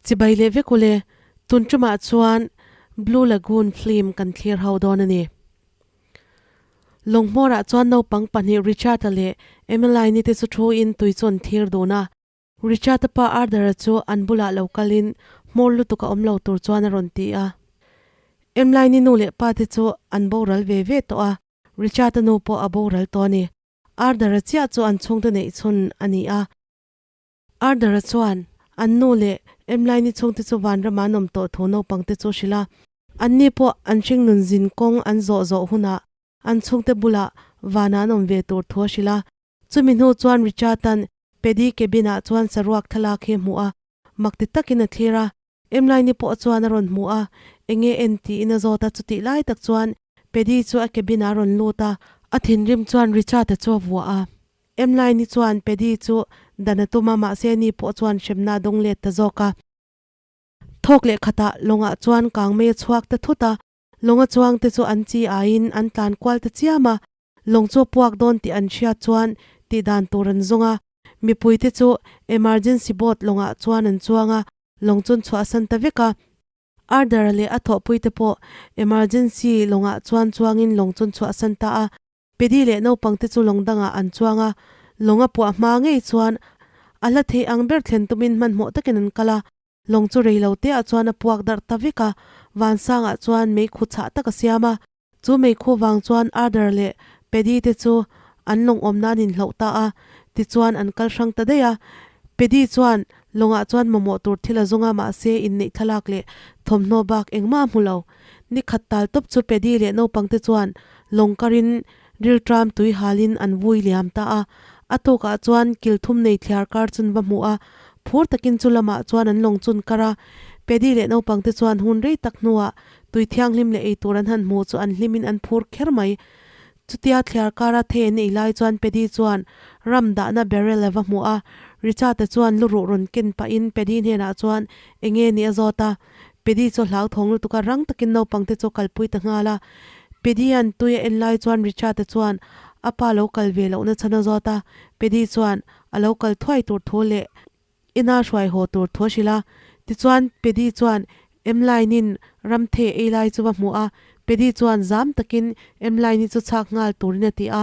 Chibai leh vek ule, tun tumah chuan Blue Lagoon film kan thlir ho dawn a ni. Longhmawrah chuan naupang pahnih Richard-a leh Emmeline-i te chu thu-in tui chu an thlir dun a. Richard-a pa Arthur-a chu an bulah lo kalin hmawr lutuk a awm lo tur chuan a rawn ti a. Emmeline-i nu leh pa te chu an boral ve ve tawh a, Richard-a nu pawh a boral tawh a ni. Arthur-a chiah chu an chhungte neih chhun a ni a. Arthur-a chuan an nu leh Emline-i chhungte chu vanrama an awm tawh thu naupangte chu hrilh a. Anni pawh an hringnun zin kawng an zawh zawh hunah an chhungte bulah vanah an awm ve tur thu a hrilh a. Chumi hnu chuan Richard-a'n Paddy cabin-ah chuan saruak thlalak hi a hmuh a, mak ti takin a thlir a. Emline-i pawh chuan a rawn hmu a, enge en tiin a zawt a, chutih lai tak chuan Paddy chu a cabin-ah a rawn lut a, a thinrim chuan Richard-a chu a vuah a. Emline-i chuan Paddy chu dan a tum a, mahse ni pawh chuan hremna a dawng let ta zawk a. Thawk leh khatah lawngah chuan kangmei a chhuak ta thut a, lawnga chuang te chu an chi aiin an tlan kual ta chiam a, lawng chu a puak dawn tih an hriat chuan tih dan tur an zawng a, mipui te chu emergency boat lawngah chuan an chuang a, lawng chu an chhuahsan ta vek a. Arthur-a leh a thawhpui te pawh emergency lawngah chuan chuangin lawng chu an chhuahsan ta a. Pedi leh naupangte chu lawng dangah an chuang a, lawng a puah hma ngei chuan a hla thei ang ber thlen tumin hmanhmawh takin an kal a, lawng chu rei lo teah chuan a puak darh ta vek a, vansangah chuan meikhu chhah tak a siam a, chu meikhu vang chuan Arthur leh Pedi te chu an lawng awm nan inhloh ta a, tichuan an kal hrang ta daih a, Pedi chuan lawngah chuan mamawh tur thil a zawng a, mahse inneih thlalak leh thawmhnaw bak engmah a hmu lo. Ni khat tal tawp chu Pedi leh naupangte chuan Lawng karin rilṭam tui halin an vui liam ta a, a tawkah chuan kil thum nei thliar kar chun va hmuh a, phur takin chu lamah chuan an lawng chun kar a. Pedi leh naupangte chuan hun rei tak hnuah tui thianghlim leh ei tur an han hmuh chu an hlimin an phur kher mai. Chutia thliar kara thei an ei lai chuan Pedi chuan ram dahna barrel a va hmuh a, Richard-a chuan luruh rawn ken pahin Pedi hnenah chuan enge ni a zawt a. Pedi chu hlauthawng lutuk a, rang takin naupangte chu a kalpui ta nghal a. Pedi-a'n tui a en lai chuan Richard-a chuan a pa lo kal ve lohna chhan a zawt a. Pedi chuan a lo kal thuai tur thu leh ina hruai haw tur thu a hrilh a. Tichuan Pedi chuan Emline-in ramthei ei lai chu va hmuh a. Pedi chuan zam takin Emline-i chu chhak nghal turin a ti a.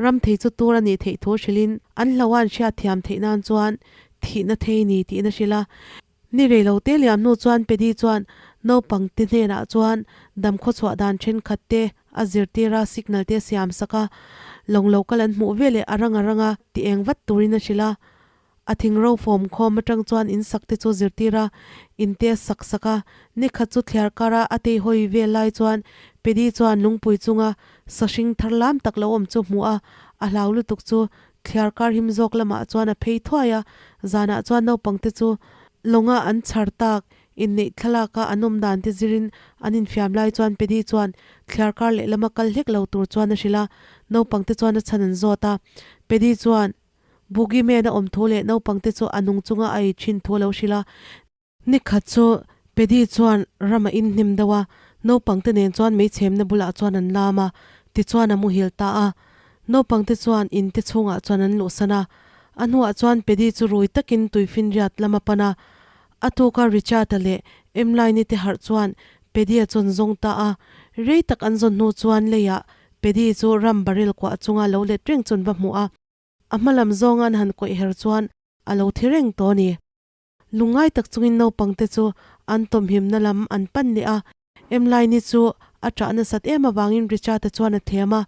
Ramthei chu tur a nih theih thu hrilhin an hlauh a an hriatthiam theih nan chuan thihna thei ni tiin a hrilh a. Ni rei lo te liam hnu chuan Pedi chuan naupang te hnenah chuan dam khawchhuah dan thenkhat te a zirtir a, signal te a siam sak a, lawng lo kal an hmuh veleh a rang a rang a, ti eng vat turin a hrilh a. A thing ro fawm khawm atang chuan in sak te chu zirtir a, in te a sak sak a, ni khat chu thliar kar a a tei hawi vel lai chuan Pedi chuan lungpui chunga sahring thar lam tak lo awm chu hmuh a, a hlau lutuk chu Thliar kar him zawk lamah chuan a phei thuai a, zanah chuan naupangte chu lawnga an chhar tak inneih thlalaka an awm dan te zirin an infiam lai chuan Pedi chuan thliar kar lehlama kal hlek lo tur chuan a hrilh a, naupangte chuan a chhan an zawt a. Pedi chuan Boogie Man a awm thu leh naupangte chu a nung chunga a ei thin thu a lo hrilh a. Ni khat chu Pedi chuan ram a inhnem deuh a, naupangte nen chuan meichhemna bulah chuan an lam a, tichuan a muhil ta a. Naupangte chuan in te chhungah chuan an luhsan a, a hnuah chuan Pedi chu rui takin tuifinriat lam a pan a. A tuka Richard-a leh Emline-i te harh chuan Pedi-a chu an zawng ta a, rei tak an zawn hnu chuan leiah Pedi chu ram barrel kuah chunga lo let reng chu an va hmu a, a hma lam zawnga an han kawih her chuan a lo thi reng tawh a ni. Lungngai tak chungin naupangte chu an tawmhimna lam an pan leh a, Emline-i chu a ṭah nasat em avangin Richard-a chuan a them a.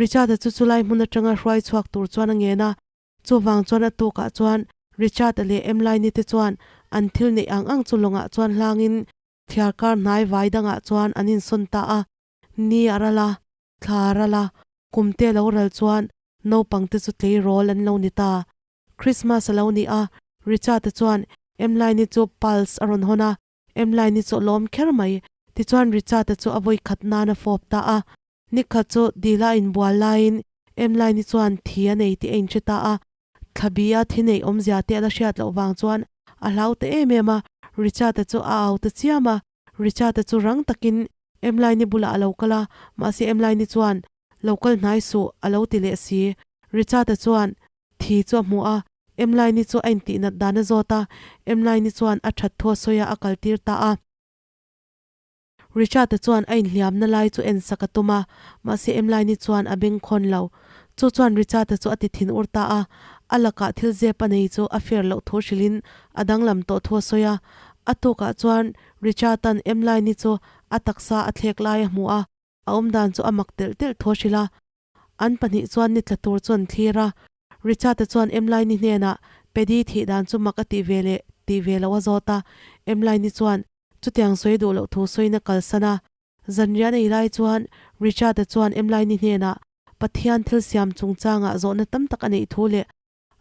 Richard-a chu chulai hmun aṭanga hruai chhuak tur chuan a ngen a, chuvang chuan a tukah chuan Richard-a leh Emline-i te chuan an thil neih ang ang chu lawngah chuan hlangin thliar kar hnai vai dangah chuan an insawn ta a. Ni a ral a, thla a ral a, kum te lo ral chuan naupangte chu tleirawl an lo ni ta. Christmas a lo ni a, Richard-a chuan Emline-i chu pulse a rawn hawn a, Emline-i chu a lawm kher mai. Tichuan Richard-a chu a vawi khat nan a fawp ta a. Nikhat chu dila a inbual laiin Emline-i chuan thi a nei tih a inhre ta a. Thlabi a thi neih awmzia te a la hriat loh vang chuan a hlau ta em em a, Richard-a chu a au ta chiam a. Richard-a chu rang takin Emline-i bulah a lo kal a, mahse Emline-i chuan, Lo kal hnai suh, a lo ti leh si. Richard-a chuan thi chu a hmu a, Emline-i chu a intihnat dan a zawt a, Emline-i chuan a that thu a sawi a, a kaltir ta a. Richard-a chuan a inhliamna lai chu en sak a tum a, mahse Emline-i chuan a bengkhawn lo. Chu chuan Richard-a chu a ti thin ur ta a, a lakah thil zep a nei chu a fair loh thu hrilhin a danglam tawh thu a sawi a. A tukah chuan Richard-a'n Emline-i chu a taksa a thlek lai a hmu a, a awmdan chu a mak telh telh thu a hrilh a. An pahnih chuan ni tla tur chu an thlir a, Richard-a chuan Emline-i hnenah Paddy thih dan chu mak a tih ve leh tih ve loh a zawt a, Emline-i chuan chutiang sawi duh loh thu sawiin a kalsan a. Zanriah nei lai chuan Richard-a chuan Emline-i hnenah Pathian thil siam chungchangah zawhna tam tak a neih thu leh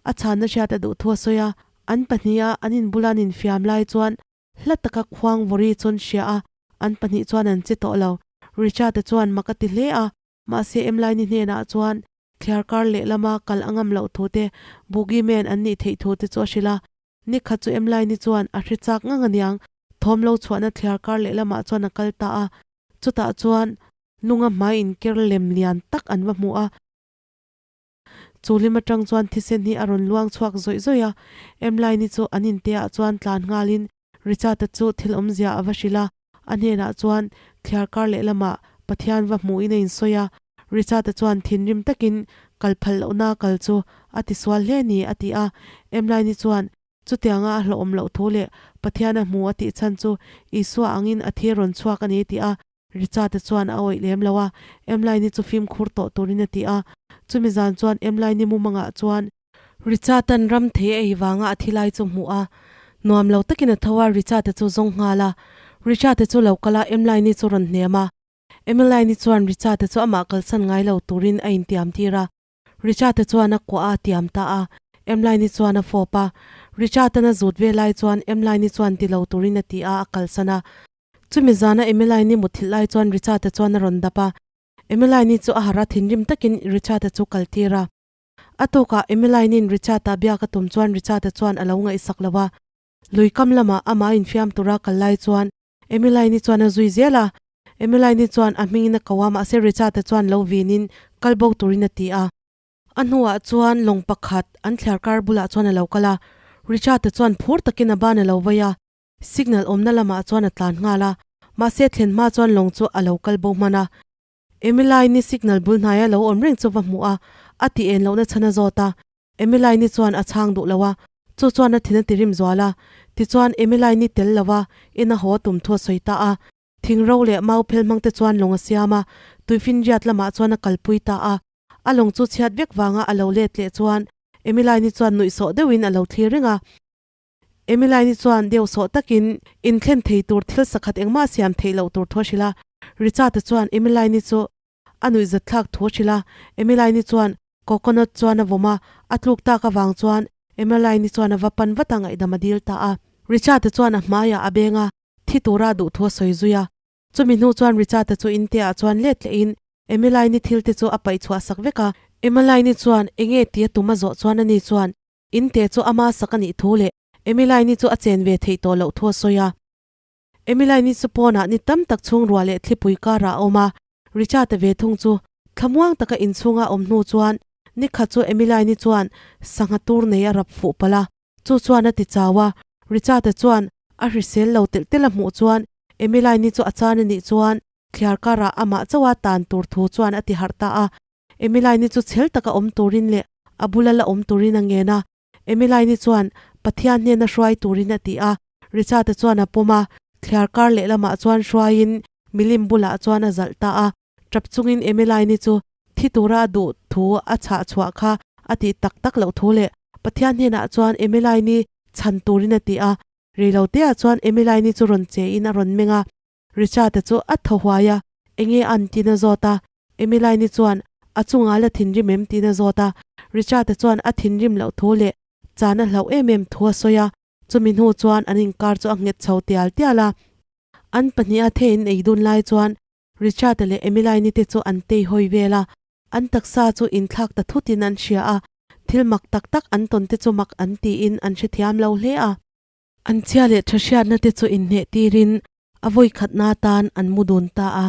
a chhanna hriat a duh thu a sawi a. An pahniha an inbula an infiam lai chuan Hla taka khuang vawri chuan hria a, an pahnih chuan an che tawh lo. Richard-a chuan mak a ti hle a, mahse Emline-i hnenah chuan thliar kar lehlama kal a ngam loh thu te, Boogie Man an nih theih thu te chu a hrilh a. Nikhat chu Emline-i chuan a hre chak ngang aniang, thawm lo chhuahna thliar kar lehlamah chuan a kal ta a. Chutah chuan lunga hmai inker lem lian tak an va hmu a. Chu hlim atang chuan thisen hi a rawn luang chhuak zawih zawih a, Emline-i chu an inte ah chuan tlan nghalin Richard-a chu thil awmzia a va hrilh a, a hnenah chuan thliar kar lehlamah Pathian va hmuhin a insawi a, Richard-a chuan thinrim takin kal phal lohna kal chu a tisual hle ni a ti a, Emline-i chuan chutianga a hlawhawm loh thu leh Pathian a hmu a tih chhan chu Isua angin a thil rawn chhuak a ni ti a, Richard-a chuan a awih lem lo a, Emline-i chu fimkhur tawh turin a ti a. Chumi zan chuan Emline-i mumangah chuan. Richard-a'n ram thei a ei vanga a thi lai chu hmuh a, nuam lo takin a tho a, Richard-a chu zawng nghal a. Richard-a chu lo kal a, Emline-i chu rawn hnem a. Emline-i chuan Richard-a chu amah kalsan ngai lo turin a intiam tir a. Richard-a chuan a kuah a tiam ta a, Emline-i chuan a fawp a. Richard-a'n a zut ve lai chuan Emline-i chuan ti lo turin a ti a, a kalsan a. Chumi zana Emmeline-i muthilh lai chuan Richard-a chuan a rawn dap a. Emmeline-i chu a harh a, thinrim takin Richard-a chu kal tir a. A tawkah Emmeline-i'n Richard-a biak a tum chuan Richard-a chuan a lo ngaihsak lo a. Lui kam lamah amah a infiam tura kal lai chuan Emmeline-i chuan a zui zel a. Emmeline-i chuan a hmingin a ko a, mahse Richard-a chuan lo vinin kal bo turin a ti a. A hnuah chuan lawng pakhat an thliarkar bulah chuan a lo kal a. Richard-a chuan phur takin a ban a lo vai a. Signal awmna lamah chuan a tlan nghal a, mahse thlen hma chuan lawng chu a lo kal bo hman a. Emiline-i signal bul hnaia lo awm reng chu va hmuh a, a ti en lohna chhan a zawt a. Emiline-i chuan a chhang duh lo a, chu chuan a thin a ti rim zual a. Tichuan Emiline-i tel lo a, in a haw tum thu a sawi ta a. Thing ro leh mau phel hmang te chuan lawng a siam a, tuifinriat lamah chuan a kalpui ta a. A lawng chu chhiat vek vanga a lo let leh chuan Emiline-i chuan nuihsawh deuhin a lo thlir reng a. Emiline-i chuan deuhsawh takin inthlen thei tur thil sakhat engmah siam theih loh tur thu a hrilh a. Richard-a chuan Emiline-i chu a nuihzat thlak thu a hrilh a. Emiline-i chuan coconut chuan a vawm a, a tluk tak avang chuan Emiline-i chuan a va pan vat a ngaihdam a dil ta a. Richard-a chuan a hmaiah a beng a, thi tura duh thu a sawi zui a. Chumi hnu chuan Richard-a chu inte ah chuan let lehin Emiline-i thil te chu a paih chhuah sak vek a. Emiline-i chuan enge ti a tum a zawh chuan ani chuan In te chu ama sak a nih thu leh Emiline-i chu a chen ve theih tawh loh thu a sawi a. Emiline-i chu pawnah ni tam tak chhung ruah leh thlipui karah a awm a, Richard-a ve thung chu thlamuang taka inchhunga a awm hnu chuan nikhat chu Emiline-i chuan sangha tur nei a rap fuh palh a, chu chuan a ti chau a. Richard-a chuan a hrisel lo telh telh a hmuh chuan Emiline-i chu a chan a nih chuan thliar karah amah chauha tan tur thu chuan a ti harh ta a. Emiline-i chu chhel taka awm turin leh a bula la awm turin a ngen a. Emiline-i chuan Pathian hnena hruai turin a ti a. Richard-a chuan a pawm a, thliar kar lehlamah chuan hruaiin milim bulah chuan a zalh ta a. Tap chungin Emiline-i chu thi tura a duh thu a chhah chhuah kha a tih tak tak loh thu leh Pathian hnenah chuan Emiline-i chhan turin a ti a. Reiloteah chuan Emiline-i chu rawn chein a rawn meng a. Richard-a chu a thaw huai a, Enge an tiin a zawt a. Emiline-i chuan a chungah la thinrim em tiin a zawt a. Richard-a chuan a thinrim loh thu leh chan a hlauh em em thu a sawi a. Chumi hnu chuan an inkar chu a nghet chho tial tial a. An pahniha theiin ei dun lai chuan Richard-a leh Emiline-i te chu an tei hawi vel a. An taksa chu inthlak ta thutin an hria a, thil mak tak tak an tawn te chu mak an tiin an hrethiam lo hle a. An chhia leh tha hriatna te chu inhneh tirin a vawikhatna atan an mu dun ta a.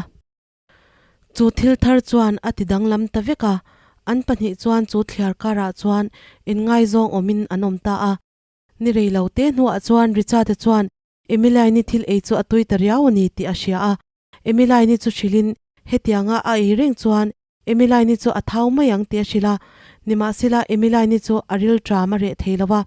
Chu thil thar chuan a ti danglam ta vek a, An pahnih chuan chu thliar karah chuan inngaizawng awmin an awm ta a. Ni rei lo te hnuah chuan Richard-a chuan Emily-ni thil ei chu a tui ta riau a ni tih a hria a. Emily-ni chu hrilhin hetianga a ei reng chuan Emily-ni chu a thau mai ang tih a hrilh a. Nimahsela Emily-ni chu a ril ṭam a reh thei lo va.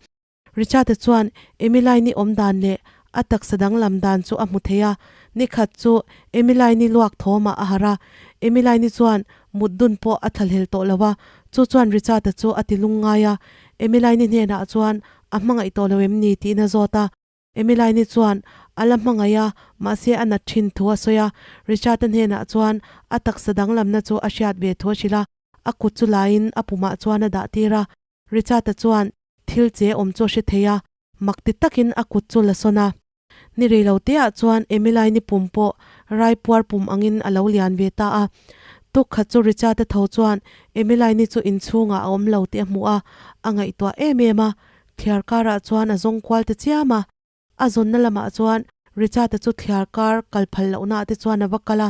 Richard-a chuan Emily-ni awm dan leh a taksa danglam dan chu a hmu thei a. Nikhat chu Emily-ni luak thawmah a harh a. Emily-ni chuan mut dun pawh a thlahlel tawh lo a, chu chuan Richard-a chu a ti lungngai a. Emily-ni hnenah chuan a hmangaih tawh lo em ni tiin a zawt a. Emily-ni chuan a la hmangaih a, mahse a nat thin thu a sawi a. Richard-a hnenah chuan a taksa danglamna chu a hriat ve thu a hrilh a, a kut chu laiin a pumah chuan a dah tir a. Richard-a chuan thil che awm chu a hre thei a, mak ti takin a kut chu la sawn a. Ni rei lo teah chuan Emily-ni pum pawh raipuar pum angin a lo lian ve ta a. Tuk khat chu Richard-a tho chuan Emily-ni chu inchhungah a awm lo tih a hmuh a, a ngaihtuah em em a. Thliar karah chuan a zawng kual ta chiam a. A zawnna lamah chuan Richard-a chu thliar kar kal phal lohnaah te chuan a va kal a.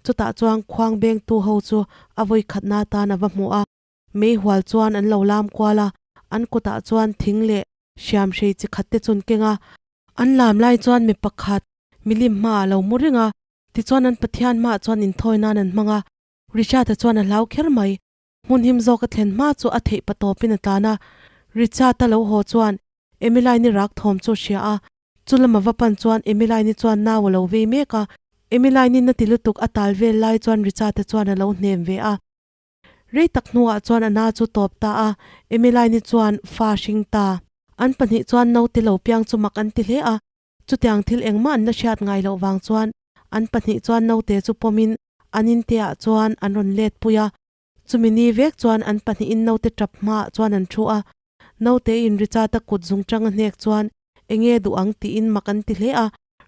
Chutah chuan khuang bengtu ho chu a vawi khatna atan a va hmu a. Meihual chuan an lo lam kual a, an kutah chuan thing leh hriam hrei chi khat te chu an keng a. An lam lai chuan mi pakhat milim hmaah a lo mu reng a, tichuan an Pathian hmaah chuan inthawi nan an hmang a. Richard-a chuan a hlau kher mai. Hmun him zawk a thlen hma chu a theih pa tawpin a tlan a. Richard-a lo haw chuan Emily-ni rak thawm chu a hria a, chu lama va pan chuan Emily-ni chuan nau a lo vei mek a. Emily-ni na ti lutuk a tal vel lai chuan Richard-a chuan a lo hnem ve a. Rei tak hnuah chuan a na chu tawp ta a, Emily-ni chuan fa hring ta. An pahnih chuan naute lo piang chu mak an ti hle a, chutiang thil engmah an la hriat ngai loh vang chuan an pahnih chuan naute chu pawmin an inteah chuan an rawn let pui a. Chumi ni vek chuan an pahnihin naute tap hmaah chuan an thu a, naute in Richard-a kut zung tang a hnek chuan enge duh ang tiin mak an ti hle a,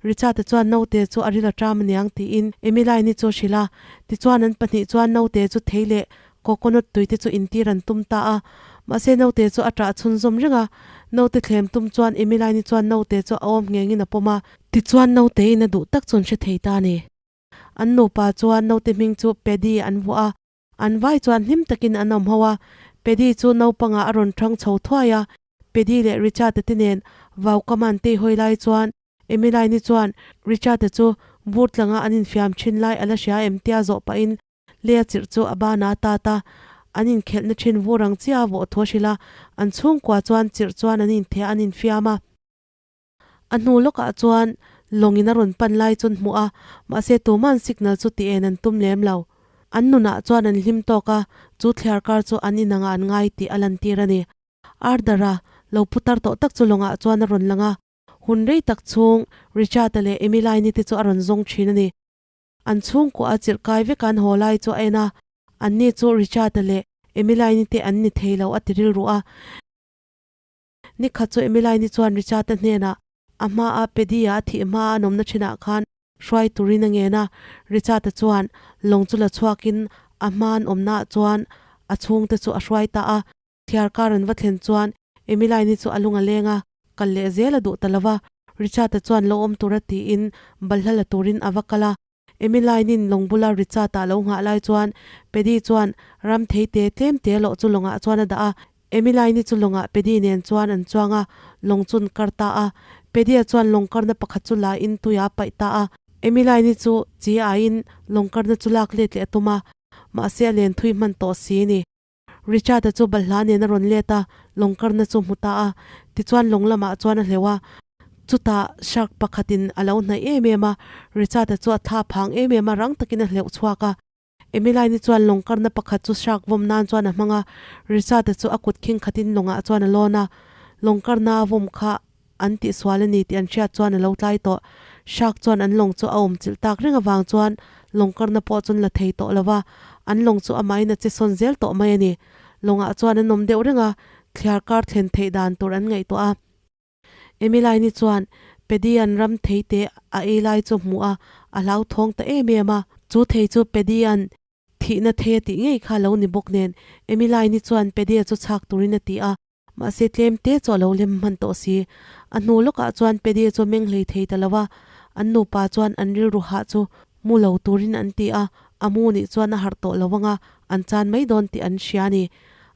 Richard-a chuan naute chu a ril a ṭam aniang tiin Emily-ni chu a hrilh a, tichuan an pahnih chuan naute chu thei leh coconut tui te chu intir an tum ta a, mahse naute chu a ṭah chhunzawm reng a, naute thlem tum chuan Emily-ni chuan naute chu a awm nghengin a pawm a, tichuan naute in a duh tak chu an hre thei ta a ni. An nupa chuan naute hming chu Paddy an vuah a, an vai chuan hlim takin an awm ho a, Paddy chu naupangah a rawn ṭhang chho thuai a, Paddy leh Richard-a te nen vaukaman an tei hawi lai chuan Emily-ni chuan Richard-a chu vur tlanga an infiam ṭhin lai a la hria em tia zawh pahin Lea chirh chu a ban a tat a, an inkhelhna ṭhin vur ang chiah a vawh thu a hrilh a, an chhungkua chuan chirh chuan an intheh a an infiam a. A hnu lawkah chuan lawngin a rawn pan lai chu an hmuh a, mahse tuma'n signal chu ti en an tum lem lo. An nunah chuan an hlim tawk a, chu thliar kar chu an inangah an ngai tih a lantir a ni. Ardara lo putar tawh tak chu lawngah chuan a rawn lang a, hun rei tak chhung Richard-a leh Emily-ni te chu a rawn zawng thin a ni. An chhungkua a chirh kai vek a an haw lai chu a en a, anni chu Richard-a leh Emily-ni te an ni thei lo a ti rilru a. Nikhat chu Emily-ni chuan Richard-a hnenah a hmaa Paddy-a a thih hmaa an awmna thinah khan hruai turin a ngen a. Richard-a chuan lawng chu la chhuakin a hma an awmnaah chuan a chhungte chu a hruai ta a. Thliar kar an va thlen chuan Emily-ni chu a lung a leng a, kal leh zel a duh ta lo va. Richard-a chuan lo awm tura tiin balhla la turin a va kal a. Emily-nin lawng bula Richard-a lo nghah lai chuan Paddy chuan ram thei te tlem te lawh chu lawngah chuan a dah a. Emily-ni chu lawngah Paddy nen chuan an chuang a, lawng chu an kar ta a. Paddy-a chuan lawng karna pakhat chu la in tuiah a paih ta a. Emily-ni chu chi aiin lawng karna chu lak let leh a tum a, mahse a len thui hman tawh si ni. Richard-a chu balhla nen a rawn let a, lawng karna chu hmu ta a. Tichuan lawng lamah chuan a hleuh a. Chutah shark pakhatin a lo hnaih em em a, Richard-a chu a thla phang em em a, rang takin a hleuh chhuak a. Emily-ni chuan lawng karna pakhat chu shark vawm nan chuan a hmang a, Richard-a chu a kut khing khatin lawngah chuan a lawn a. Lawng karna a vawm kha an tihsual a ni tih an hriat chuan a lo tlai tawh. Shark chuan an lawng chu a awm chilh tak reng avang chuan lawng karna pawh chuan la thei tawh lo va, an lawng chu amahin a che sawn zel tawh mai a ni. Lawngah chuan an awm deuh reng a, thliar kar thlen theih dan tur an ngaihtuah a. Emily-ni chuan Paddy-a'n ram thei te a ei lai chu hmuh a, a hlauthawng ta em em a. Chu thei chu Paddy-a'n thihna thei a tih ngei kha lo ni bawk nen, Emily-ni chuan Paddy-a chu chhak turin a ti a. Mahse tlem te chu a lo lem hman tawh si. A hnu lawkah chuan Paddy chu a meng hlei thei ta lo a, an nupa chuan an rilru hah chu mu lo turin an ti a, a mu nih chuan a harh tawh lo ang a, an chan mai dawn tih an hria a ni.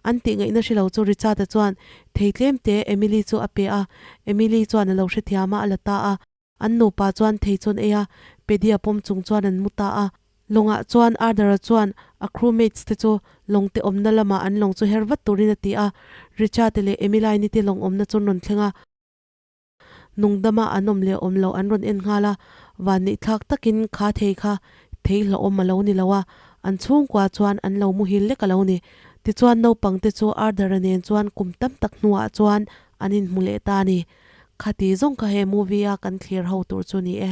An tih ngaihna hre lo chu Richard-a chuan thei tlem te Emily chu a pe a, Emily chuan a lo hrethiam a, a la ta a. An nupa chuan thei chu an ei a, Paddy-a pawm chung chuan an mu ta a. Lawngah chuan Arthur-a chuan a crewmates te chu lawng te awmna lamah an lawng chu her vat turin a ti a, Richard-a leh Emily-ni te lawng awmna chu an rawn thleng a. Nungdama an awm leh awm loh an rawn en nghal a, vanneihthlak takin kha thei kha thei hlauhawm a lo ni lo a, an chhungkua chuan an lo muhil lek a lo ni. Tichuan naupang te chu Arthur-a nen chuan kum tam tak hnuah chuan an inhmu leh ta a ni. Khati zawng kha he movie a kan thlir ho tur chu ni e.